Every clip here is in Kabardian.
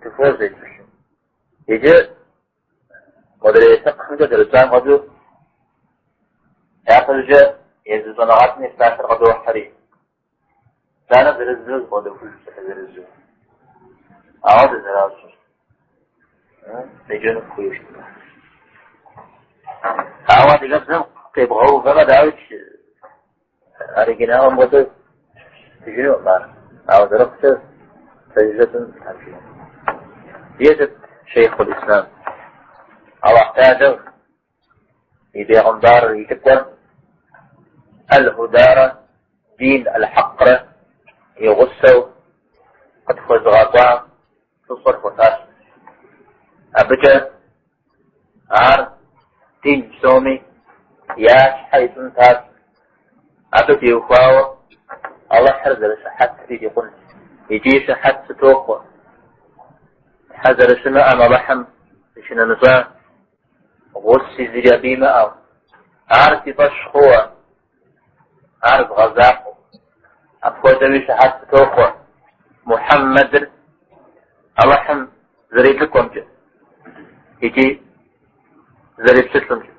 Дыхуозэ и тхылъым. Иджы модрей фикъхымкӏэ зэрытщӏам хуэдэу япэщӏыкӏэ езы щӏэныгъэлӏым и псалъэр къыдохьэри, итӏанэ зырызу зыбгъэдохуж псалъэ зырызу. Ауэ дызэращӏыр деджэну хуейщ. Ауэ адыгэбзэм къебгъэувэмэ, дауикӏ, оригиналым хуэдэу щытыжынукъым ар. Ауэ зэрыхъукӏэ пэжыжьэ тщӏын Тхьэм жиӏэ. Езыт Шейхъул Ислам. Аллахь Тэхьэлэм и бегъымбар и лӏыкӏуэр Аль-Хударэ дин аль-Хьэкърэ и гъусэу къытхуэзыгъэкӏуа фӏыщӏэр хуэфащэщ. Абыкӏэ ар дин псоми я щхьэ ищӏын папщӏэ. Абы теухуауэ Алыхьыр зэрыщыхьэтыр ирикъунщ. Икӏи щыхьэт сытохъуэ. Тхьэ зэрыщымыӏэм Алыхьым къищынэмыщӏа гъуси зыри абы имыӏэу. Ар си фӏэщ хъууэ, ар згъэзакъуэу. Апхуэдэуи щыхьэт сытохъуэ Мухьэммэдыр Алыхьым зэрилӏыкӏуэмкӏэ икӏи зэрипщылӏымкӏэ.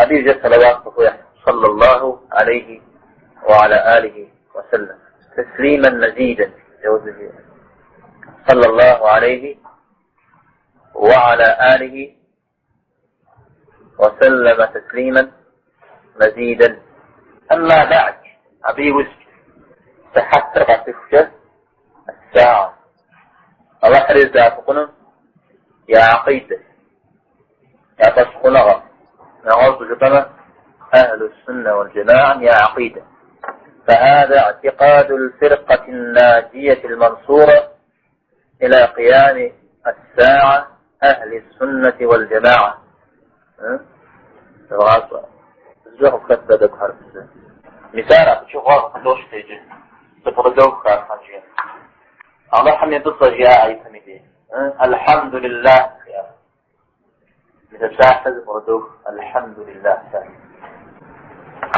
Абы и сэлэуат къыхуехь, صلى الله عليه وعلى آله وسلم. تسليما مزيدا صلى الله عليه وعلى آله وسلم تسليما مزيدا أما بعد أبي وسك تحتر قصفك الساعة الله حريز دافقنا يا عقيدة يا تشقنغة نعوذ جبنا أهل السنة والجماعة يا عقيدة فهذا اعتقاد الفرقة الناجية المنصورة إلى قيام الساعة أهل السنة والجماعة. Мис ар абы щыгъуэ къыдощтэ иджы. Зэбгъэдоху хьэжы. Алыхьым и фӏыщӏэ жаӏэ ипэм и дей. الحمد لله жаӏэ. Мис а псалъэр зэбгъэдох الحمد لله псалъэ.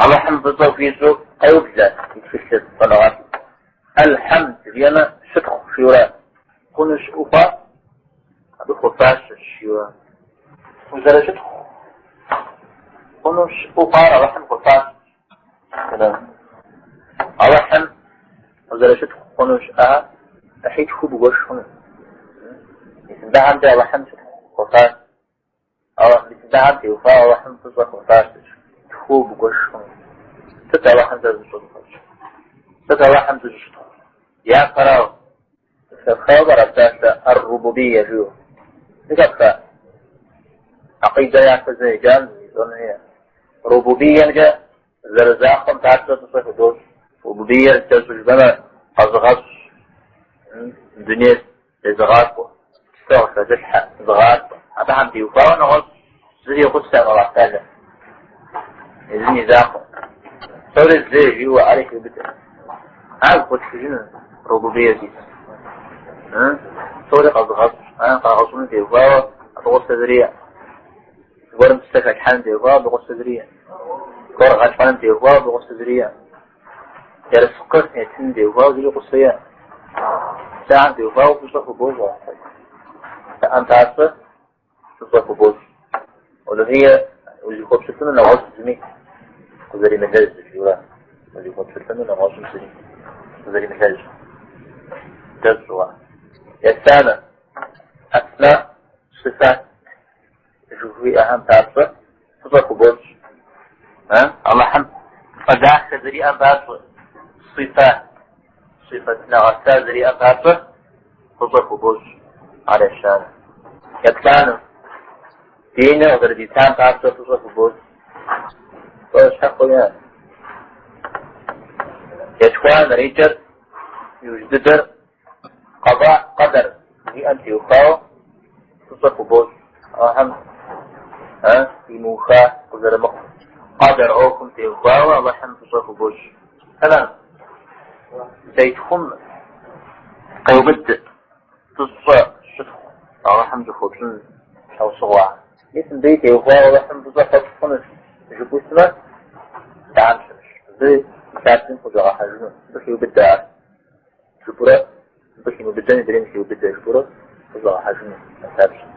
Алыхьым фӏыщӏэ хуищӏу къеублэ и тхылъыр щӏэныгъэлӏ. الحمد жиӏэмэ щытхъу жиӏэурэ хъуну щыӏэу хъуа, абы хуэфащэщ жиӏэурэ. Узэрыщытхъу хъуну щыӏэу хъуар Алыхьым хуэфащэщ. Алыхьым узэрыщытхъу хъуну щыӏэхэр ӏыхьитхуу бгуэш хъуну. Мис мыбыхэмкӏэ Алыхьым щытхъу хуэфащэщ. Мис мыбыхэм теухуауэ Алыхьым фӏыщӏэ хуэфащэщ. Тхуу бгуэш хъуну. Сыт Алыхьым дэ фӏыщӏэ хуэтщӏ? Сыт Алыхьым дыщӏыщытхъу? Япэрауэ, зэхэфхауэ пӏэрэ псалъэ ар-рубубие жиӏэу? Зэхэфха? Акъидэ япэ зэджам ищӏэну хуейр. Рубубиемкӏэ зэрызакъуэм папщӏэ фӏыщӏэ худощӏ. Рубубиер кӏэщӏу жыпӏэмэ, къэзыгъэщӏ, дунейр зезыгъакӏуэ, псэ къыхэзылъхьэ, зыгъалӏэ. Абыхэм теухуауэ нэгъуэщӏ зыри гъусэкъым Алыхь Тэхьэлэм. Езым и закъуэ. Псори зы жиӏэу ари хиубыдэ. Ар зыхуэтхыжыну рубубие зиӏэ. Псори къэзыгъэщӏ, къагъэщӏыну теухуауэ абы гъусэ зыри иӏэкъым. Зыгуэрым псэ хэлъхьэным теухуауэ абы гъусэ зыри иӏэкъым. Зыгуэр гъэлӏэным теухуауэ абы гъусэ зыри иӏэкъым. Ерыскъы етыным теухуауэ зыри гъусэ иӏэкъым. Псэхэм теухуауэ фӏыщӏэ хубощӏ. Щыӏэм папщӏэ фӏыщӏэ хубощӏ. Улухие узыхуэпщылӏыну нэгъуэщӏ зыми къызэримылэжь жиӏэурэ. Узыхуэпщылӏыну нэгъуэщӏым зыри къызэримылэжь. Дэщӏуэ. Ещанэ, асма сыфат жыхуиӏэхэм папщӏэ фӏыщӏэ хубощӏ. Алыхьым цӏэ дахэ зэриӏэм папщӏэ, сифат, сифат нэгъэса зэриӏэм папщӏэ фӏыщӏэ хубощӏ. Ар ещанэ. Еплӏанэ, диныр къызэрыдитам папщӏэ фӏыщӏэ хубощӏ. Фӏыщӏэ щхьэхуэ иӏэ. Етхуанэр икӏэр иужь дыдэр Къэда, къэдэр жиӏэм теухуауэ фӏыщӏэ хубощӏ. Алыхьым имыуха къызэрымыхъу. Къэдэр ӏуэхум теухуауэ Алыхьым фӏыщӏэ хубощӏ. Тэмэм. Мис а тхум къеубыд фӏыщӏэ щытхъу Алыхьым щӏыхуэпщӏын щхьэусыгъуэ. Мис мыбы теухуауэ Алыхьым фӏыщӏэ хуэпщӏ хъунущ жыпӏэу щытмэ, тхьэм щымыщ. Мыбы и лъабжьэм хущӏэгъэхьэжыну, мыбы хиубыдэ ар. Жыпӏэурэ, мыбы химыубыдэн, адрейм хиубыдэ жыпӏэурэ. къыщӏэгъэхьэжыну я лъабжьэм.